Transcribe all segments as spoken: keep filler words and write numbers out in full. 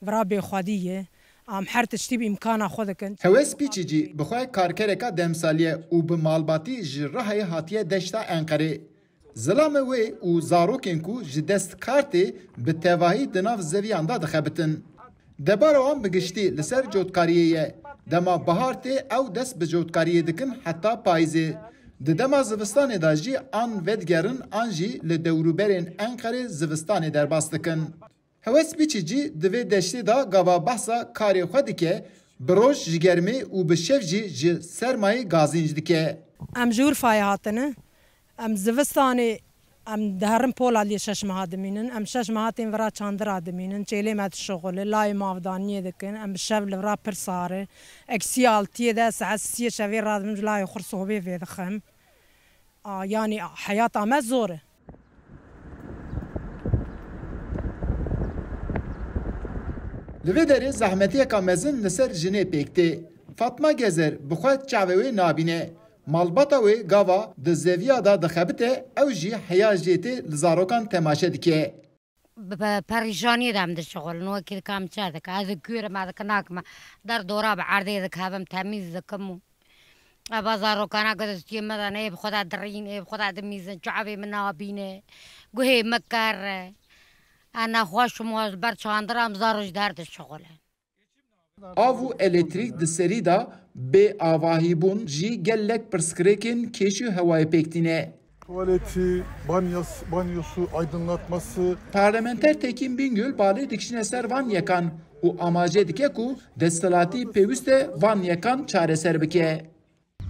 Vira bêxwedî ye. Em her tiştî bi îmkana xwe dikin. Hewes Piçicî bi xwe karkereka demsalî ye û bi malbatî ji Rihayê hatiye deşta Enqerê. Zilamê wê û zarokên ku ji dest kar tê bi tevahî di nav zeviyan de dixebitin. Debara wan bi giştî li ser cotkariyê ye. Dema bihar tê ew dest bi cotkariyê dikin heta payîzê. Di dema zivistanê de jî an vedigerin an jî li dewrûberên Enqerê zivistanê derbas dikin. Hewes Piçicî di vê deştê de gava behsa karê xwe dike, bi roj ji germê û bi şev jî ji sermayê gazînc dike. Em ji Urfayê hatine. Em zivistanê em diherin Poladiyê şeş meha dimînin. Em şeş meha tên vira çandira dimînin. Çêlê me dişuxule, layê mavdaniyê dikin. Em bi şev li vira pir sar e. Eksiyê altiyê de saet siyê şevê radibim ji layê xwe sobê vêdixim. A, yanî heyata me zor e. Li vê derê zehmetiyeka mezin li ser jinê pêk tê. Fatma Gezer bi xwe çavê wê nabîne. Malbata wê gava di zeviya de dixebite, ew jî heya jê tê li zarokan temaşe dike. Bi perîşaniyê de em dişixulin, wekî dike em çi dike. Ez ê kûr im, ez dike nakim, der dora bi erdê dikevim, temîz dikim û eva zarokana ku destiyê me de ne, ê bi xwe de dirîn, ê bi xwe de dimîzin, çavê min nabîne, guhê min ker e. Ez nexweş im, ez ber çandira em zar û ji der dişixulin. Av û elektrîk di serî de bê avahîbûn jî gelek pirsgirêkên kêş û hewayê pêk tîne. Tuvaleti, banyas-, banyosu, aydınlatması. Parlamenter Tekîn Bingöl balê dikişîne ser van yekan û amaje dike ku desthilatî pêwîst e van yekan çareser bike.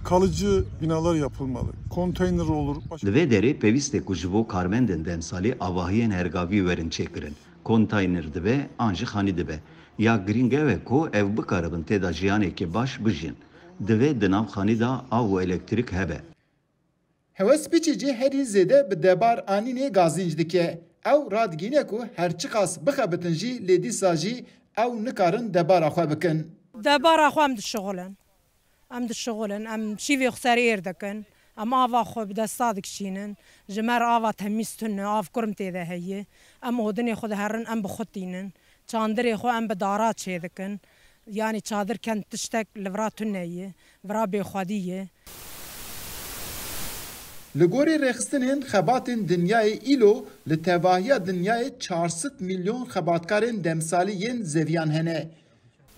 Kalıcı binalar yapılmalı. Konteyner olur. Başka Di vê derê pêwîst e ku ji bo karmendên demsalî avahiyên hergavî werin çêkirin. Konteyner dibe an jî xanî dibe. Ya girîng ew e ku ev bikaribin tê de jiyanekê baş bijîn. Divê di nav xanî de av û elektrîk hebe. Hewes Piçicî herî zêde bi debar anînê gazînc dike. Ew radigihîne ku her çiqas bixebitin jî lê dîsa jî ew nikarin debara xwe bikin. Debara xwe em dişixulin. Em dişixulin, em şîvê xwe ser êr dikin, em ava xwe bi desta dikişînin, ji me re ava temîz tune, av kurm tê de heye, em odinê xwe diherin, em bi xwe tînin, çandirê xwe em bi dara çêdikin, yanî çadir ken tiştek li vira tune ye, vira bêxwedî ye. Li gorî rêxistinên xebatên dinyayê îlo li tevahiya dinyayê çar sed milyon xebatkarên demsalî yên zeviyan hene.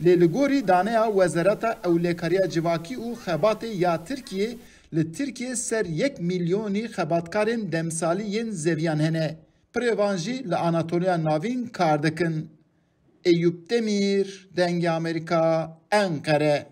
Lê li gorî daneya Wezareta Ewlekariya Civakî û Xebatê ya Tirkiyê, li Tirkiyê ser yek milyonî xebatkarên demsalî yên zeviyan hene. Pirê van jî li Anatoliya Navîn kar dikin. Eyûp Demîr, Dengê Amerîka, Enqere.